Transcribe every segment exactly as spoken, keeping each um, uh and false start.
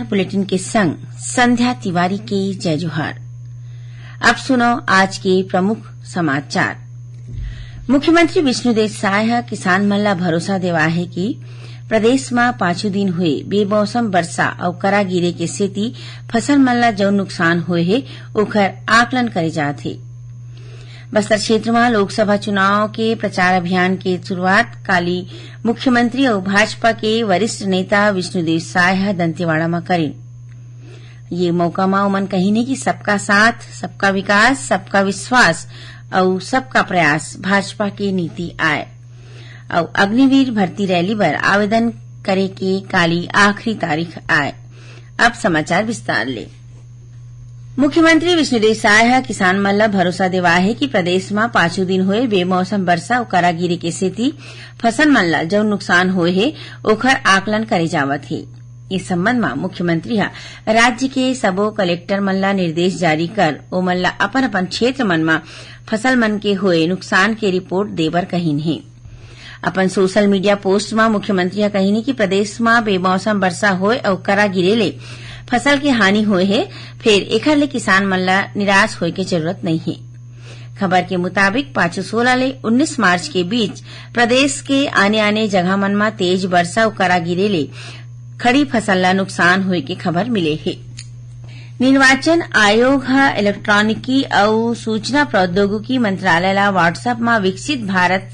Bulletin के संग संध्या तिवारी के जय जोहार। अब सुनो आज के प्रमुख समाचार। मुख्यमंत्री विष्णुदेव साय ह किसान मन ला भरोसा देवाय हे कि प्रदेश म पाछू दिन हुए बेमौसम बरसा अउ करा गिरे के सेती फसल मन ला जउन नुकसान होए हे, ओखर आकलन करे जात हे। बस्तर क्षेत्र म लोकसभा चुनाव के प्रचार अभियान के शुरुआत काली मुख्यमंत्री अउ भाजपा के वरिष्ठ नेता विष्णुदेव साय ह दंतेवाड़ा म करिन। ये मौका म ओमन कहिन हे कि सबका साथ, सबका विकास, सबका विश्वास अउ सबका प्रयास भाजपा के नीति आय। अउ अग्निवीर भर्ती रैली बर आवेदन करे के काली आखिरी तारीख आय। अब समाचार विस्तार ले। मुख्यमंत्री विष्णुदेव साय ह किसान मन ल भरोसा देवाय हे कि प्रदेश म पाछू दिन होए बेमौसम बरसा अउ करा गिरे के सेती फसल मन ल जउन नुकसान होए हे, ओखर आकलन करे जावत हे। इस संबंध म मुख्यमंत्री ह राज्य के सबो कलेक्टर मन ल निर्देश जारी कर ओमन ल अपन-अपन क्षेत्र मन म फसल मन के होए नुकसान के रिपोर्ट दे बर कहिन हे। अपन सोशल मीडिया पोस्ट म मुख्यमंत्री ह कहिन हे कि प्रदेश म बेमौसम बरसा होए अउ करा गिरे ले फसल के हानि होए हे, फेर एखर ले किसान मन ल निराश होए के जरूरत नइ हे। खबर के मुताबिक, पाछू सोलह ले उन्नीस मार्च के बीच प्रदेश के आने-आने जगह मन म तेज बरसा अउ करा गिरे ले खड़ी फसल ल नुकसान होए के खबर मिले हे। निर्वाचन आयोग ह इलेक्ट्रॉनिकी अउ सूचना प्रौद्योगिकी मंत्रालय ल WhatsApp म विकसित भारत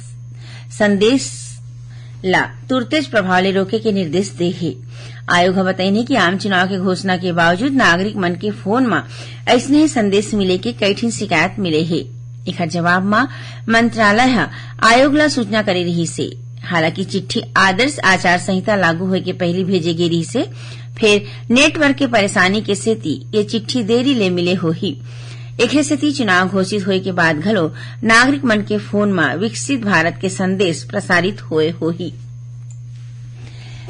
संदेश ला तुरतेच प्रभाव ले रोके के निर्देश दे हे। आयोग ह बतइन हे कि आम चुनाव के घोषणा के बावजूद नागरिक मन के फोन म अइसने ही संदेश मिले के कई ठिन शिकायत मिले हे। एखर जवाब म मंत्रालय ह आयोग ला सूचना करे रिहिस हे। हालांकि चिट्ठी आदर्श आचार संहिता लागू होए के पहिली भेजे गे रिहिस हे, फेर नेटवर्क के परेशानी के सेती ये चिट्ठी देरी ले मिले होही। एखरे सेती चुनाव घोषित होए के बाद घलो नागरिक मन के फोन म विकसित भारत के संदेश प्रसारित होए होही।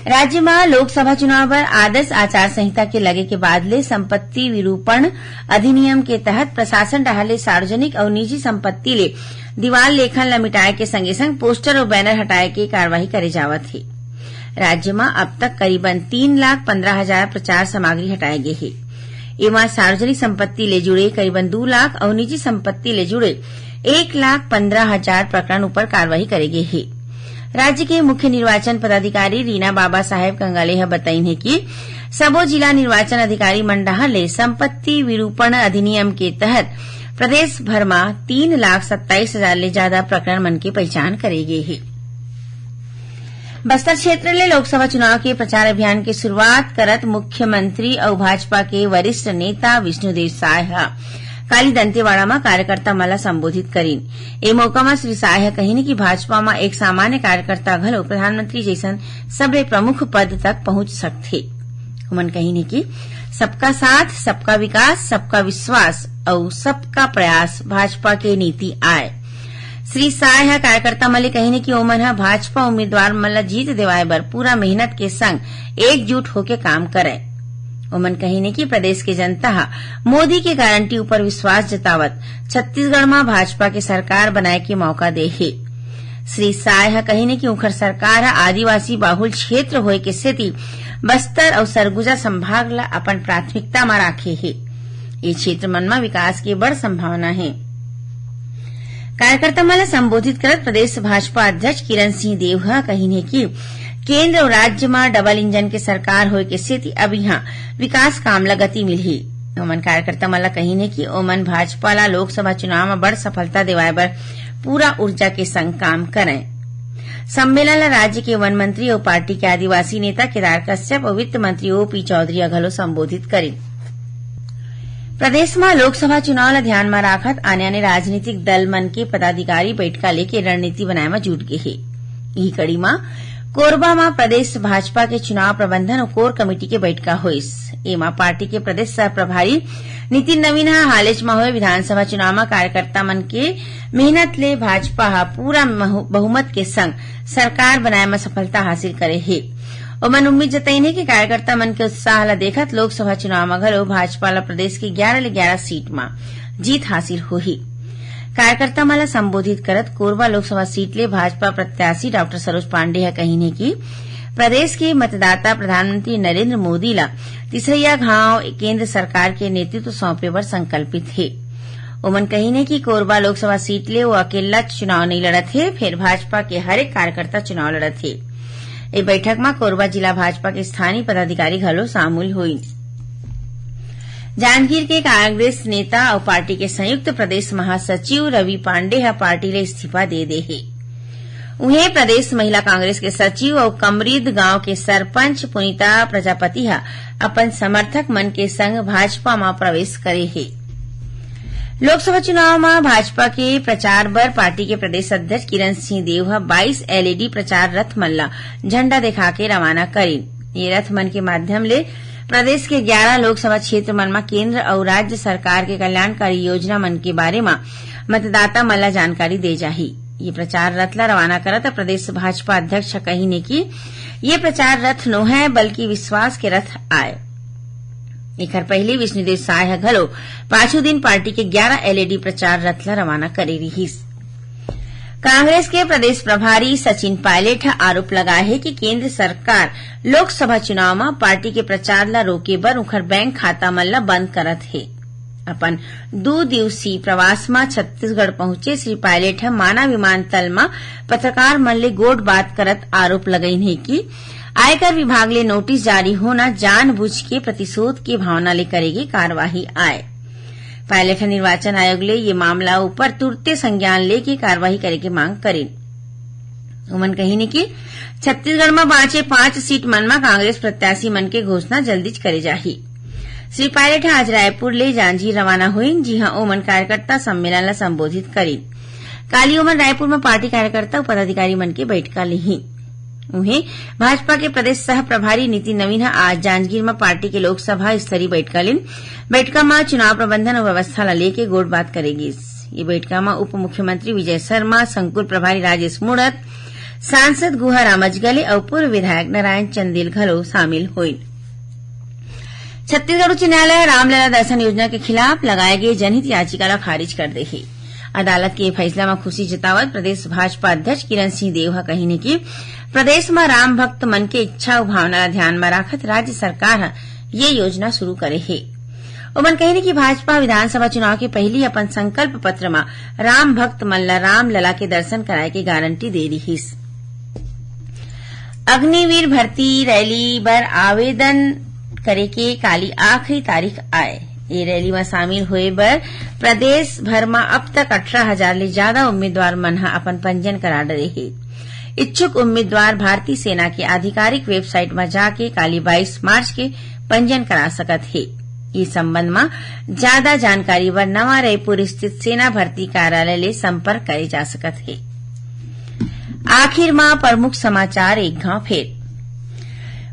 राज्य म लोकसभा चुनाव बर आदर्श आचार संहिता के लगे के बाद ले संपत्ति विरूपण अधिनियम के तहत प्रशासन डहार ले सार्वजनिक अउ निजी संपत्ति ले दीवार लेखन ल मिटाए के संगे संग पोस्टर अउ बैनर हटाए के कार्रवाई करे जावत हे। राज्य म अब तक करीबन तीन लाख पंद्रह हजार प्रचार सामग्री हटाए गे हे। एमा सार्वजनिक संपत्ति ले जुड़े करीबन दू लाख अउ निजी संपत्ति ले जुड़े एक लाख पंद्रह हजार प्रकरण ऊपर कार्रवाई करे गे हे। राज्य के मुख्य निर्वाचन पदाधिकारी रीना बाबा साहेब कंगाले ह बतइन हे कि सबो जिला निर्वाचन अधिकारी मन डहार ले संपत्ति विरूपण अधिनियम के तहत प्रदेश भर म तीन लाख सत्ताईस हजार ले ज्यादा प्रकरण मन के पहचान करे गे हे। बस्तर क्षेत्र ले लोकसभा चुनाव के प्रचार अभियान के शुरुआत करत मुख्यमंत्री अउ भाजपा के वरिष्ठ नेता विष्णुदेव साय ह काली दंतेवाड़ा म कार्यकर्ता मन ला संबोधित करिन। ए मौका म श्री साय ह कहिन कि भाजपा म एक सामान्य कार्यकर्ता घलो प्रधानमंत्री जइसन सबले प्रमुख पद तक पहुंच सकथे। उमन कहिन कि सबका साथ, सबका विकास, सबका विश्वास अउ सबका प्रयास भाजपा के नीति आय। श्री साय ह कार्यकर्ता मन ले कहिन कि ओमन ह भाजपा उम्मीदवार मन ल जीत देवाय बर पूरा मेहनत के संग एकजुट होके काम करय। ओमन कहिन कि प्रदेश के जनता ह मोदी के गारंटी ऊपर विश्वास जतावत छत्तीसगढ़ म भाजपा के सरकार बनाए के मौका दे हे। श्री साय ह कहिन कि उंखर सरकार ह आदिवासी बाहुल क्षेत्र होए के सेती बस्तर अउ सरगुजा संभाग ल अपन प्राथमिकता म राखे हे। ये क्षेत्र मन म विकास के बड़ संभावना हे। कार्यकर्ता मन ल संबोधित करत प्रदेश भाजपा अध्यक्ष किरण सिंह देव ह कहिन हे कि केंद्र अउ राज्य म डबल इंजन के सरकार होए के सेती अब इहां विकास काम ल गति मिलही। ओमन कार्यकर्ता मन ल कहिन हे कि ओमन भाजपा ल लोकसभा चुनाव म बड़ सफलता देवाय बर पूरा ऊर्जा के संग काम करय। सम्मेलन ल राज्य के वन मंत्री अउ पार्टी के आदिवासी नेता केदार कश्यप अउ वित्त मंत्री ओपी चौधरी ह घलो संबोधित करिन। प्रदेश म लोकसभा चुनाव ल ध्यान म राखत आने-आने राजनीतिक दल मन के पदाधिकारी बइठका लेके रणनीति बनाए म जुट गे हे। इही कड़ी म कोरबा म प्रदेश भाजपा के चुनाव प्रबंधन अउ कोर कमेटी के बइठका होइस। एमा पार्टी के प्रदेश सह प्रभारी नितिन नवीन ह हालेच म होए विधानसभा चुनाव म कार्यकर्ता मन के मेहनत ले भाजपा ह पूरा महु-, बहुमत के संग सरकार बनाए म सफलता हासिल करे हे। ओमन उम्मीद जतइन हे कि कार्यकर्ता मन के उत्साह ल देखत लोकसभा चुनाव म घलो भाजपा ल प्रदेश के ग्यारह ले ग्यारह सीट म जीत हासिल होही। कार्यकर्ता मन ल संबोधित करत कोरबा लोकसभा सीट ले भाजपा प्रत्याशी डॉक्टर सरोज पांडे ह कहिन हे कि प्रदेश के मतदाता प्रधानमंत्री नरेंद्र मोदी ला तीसरइया घाव केंद्र सरकार के नेतृत्व सौंपे बर संकल्पित हे। ओमन कहिन हे कि कोरबा लोकसभा सीट ले वो अकेल्ला चुनाव नइ लड़त हे, फेर भाजपा के हर एक कार्यकर्ता चुनाव लड़त हे। ए बैठक म कोरबा जिला भाजपा के स्थानीय पदाधिकारी घलो शामिल होइन। जांजगीर के कांग्रेस नेता अउ पार्टी के संयुक्त प्रदेश महासचिव रवि पांडे ह पार्टी ले इस्तीफा दे दे हे। उहें, प्रदेश महिला कांग्रेस के सचिव अउ कमरीद गांव के सरपंच पुनीता प्रजापति ह अपन समर्थक मन के संग भाजपा म प्रवेश करे हे। लोकसभा चुनाव म भाजपा के प्रचार बर पार्टी के प्रदेश अध्यक्ष किरण सिंह देव ह बाईस एलईडी प्रचार रथ मन ला झंडा दिखा के रवाना करिन। ये रथ मन के माध्यम ले प्रदेश के ग्यारह लोकसभा क्षेत्र मन म केंद्र अउ राज्य सरकार के कल्याणकारी योजना मन के बारे म मतदाता मन ला जानकारी दे जाही। ये प्रचार रथ ला रवाना करत प्रदेश भाजपा अध्यक्ष ह कहिन हे कि ये प्रचार रथ नोहय, बल्कि विश्वास के रथ आय। एखर पहिली विष्णुदेव साय ह घलो पाछू दिन पार्टी के ग्यारह एलईडी प्रचार रथ ला रवाना करे रिहिस। कांग्रेस के प्रदेश प्रभारी सचिन पायलट ह आरोप लगाए हे कि केंद्र सरकार लोकसभा चुनाव म पार्टी के प्रचार ला रोके बर उखर बैंक खाता मन ला बंद करत हे। अपन दू दिवसीय प्रवास म छत्तीसगढ़ पहुंचे श्री पायलट ह माना विमानतल म पत्रकार मन ले गोठ बात करत आरोप लगाइन हे कि आयकर विभाग ले नोटिस जारी होना जानबूझ के प्रतिशोध के भावना ले करे गे कार्रवाई आय। पायलट ह निर्वाचन आयोग ले ये मामला ऊपर तुरते संज्ञान लेके कार्रवाई करे के मांग करिन। ओमन कहिन कि छत्तीसगढ़ म बांचे पांच सीट मन म कांग्रेस प्रत्याशी मन के घोषणा जल्दीच करे जाही। श्री पायलट ह आज रायपुर ले जांजगीर रवाना होइन, जिहां ओमन कार्यकर्ता सम्मेलन ला संबोधित करिन। काली ओमन रायपुर म पार्टी कार्यकर्ता अउ पदाधिकारी मन के बैठका लिही। उहें, भाजपा के प्रदेश सह प्रभारी नितिन नवीन ह आज जांजगीर म पार्टी के लोकसभा स्तरीय बैठका लिन। बैठका म चुनाव प्रबंधन अउ व्यवस्था ला लेके गोठ बात करे गिस। ये बैठका म उप मुख्यमंत्री विजय शर्मा, संकुल प्रभारी राजेश मूणत, सांसद गुहा राम अजगले अउ पूर्व विधायक नारायण चंदेल घलो शामिल होइन। छत्तीसगढ़ उच्च न्यायालय ह रामलला दर्शन योजना के खिलाफ लगाए गे जनहित याचिका ला खारिज कर दे हे। अदालत के ये फैसला म खुशी जतावत प्रदेश भाजपा अध्यक्ष किरण सिंह देव ह कहिन हे कि प्रदेश म राम भक्त मन के इच्छा अउ भावना ला ध्यान म राखत राज्य सरकार ह ये योजना शुरू करे हे। ओमन कहिन कि भाजपा विधानसभा चुनाव के पहिली अपन संकल्प पत्र म राम भक्त मन ला रामलला के दर्शन कराए के गारंटी दे रिहिस। अग्निवीर भर्ती रैली बर आवेदन करे के काली आखिरी तारीख आय। ये रैली म शामिल होए बर प्रदेश भर म अब तक अठारह हजार ले ज्यादा उम्मीदवार मन ह अपन पंजीयन करा डरे हे। इच्छुक उम्मीदवार भारतीय सेना के आधिकारिक वेबसाइट म जाके काली बाईस मार्च के पंजीयन करा सकत हे। इस संबंध म ज्यादा जानकारी बर नवा रायपुर स्थित सेना भर्ती कार्यालय ले संपर्क करे जा सकत हे। आखिर म प्रमुख समाचार एक घाव फेर।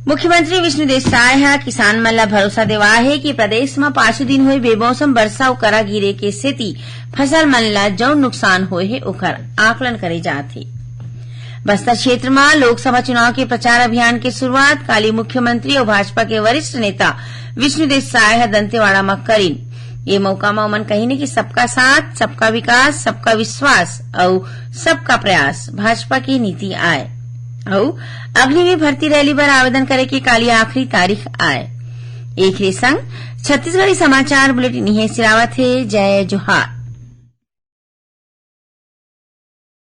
मुख्यमंत्री विष्णुदेव साय ह किसान मन ला भरोसा देवाय हे कि प्रदेश म पाछू दिन होए बेमौसम बरसा अउ करा गिरे के सेती फसल मन ला जउन नुकसान होए हे, ओकर आकलन करे जात हे। बस्तर क्षेत्र म लोकसभा चुनाव के प्रचार अभियान के शुरुआत काली मुख्यमंत्री अउ भाजपा के वरिष्ठ नेता विष्णुदेव साय ह दंतेवाड़ा म करिन। ये मौका म ओमन कहिन कि सबका साथ, सबका विकास, सबका विश्वास अउ सबका प्रयास भाजपा की नीति आय। अउ अग्निवीर भर्ती रैली बर आवेदन करे के काली आखिरी तारीख आय। एखरे संग छत्तीसगढ़ी समाचार बुलेटिन इहें सिरावत हे। जय जोहार।